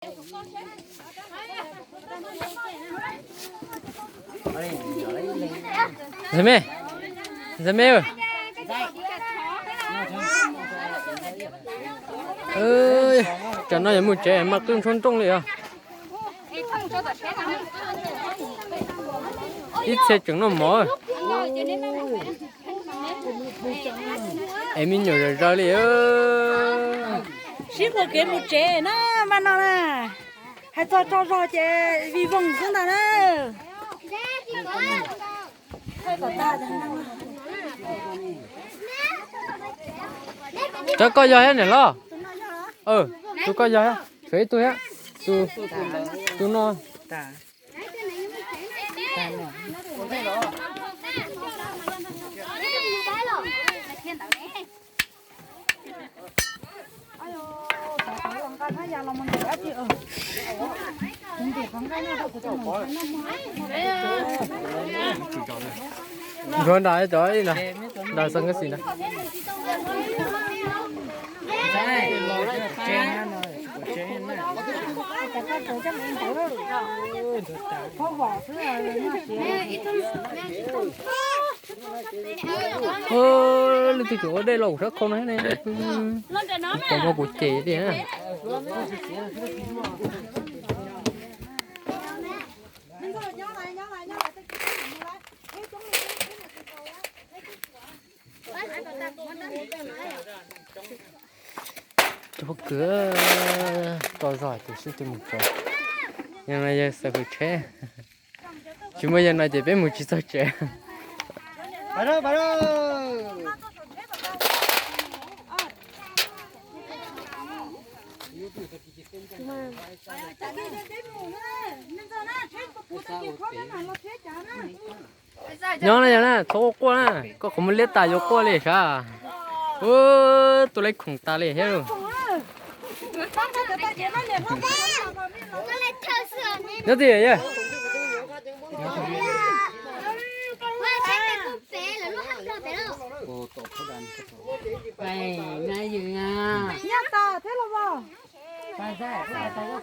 Ntxawg me, ntxawg me, tsam no yuav mus tsev mas qwj ntshoo nrooj li os. Ib txhia tseem noj mov es me nyuam zom zaws li. Sib nqus kev mus tsev na, mas no na, hais txog tsaug zog ces vij voog xwb ntag na. Cov koj yog thiab niam hlob? Tus koj yog thiab, tshuav ib tug thiab. Tus no. Ntsuav nram cov ib no, nram xeev kab xis na. Leej twg tseem ua dej los kuv sab khau no thiab ne. Kuv pom mas kuv cem tiag. Cov pob kws, tsaug zog ces sib tw mus tsev. Yog no yog xav hwm tsheb, tsis muaj yog no ces peb mus tsis txog tsev. Nyob na, yog na, txhob quaj quaj na, koj qhov muag liab tas yuav quaj li sav. Ua, tus lej khoom tas li thiab lauj. Nyob twj ywm.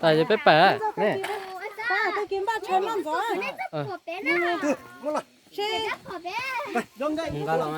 Tas ces peb pam. Nqa los.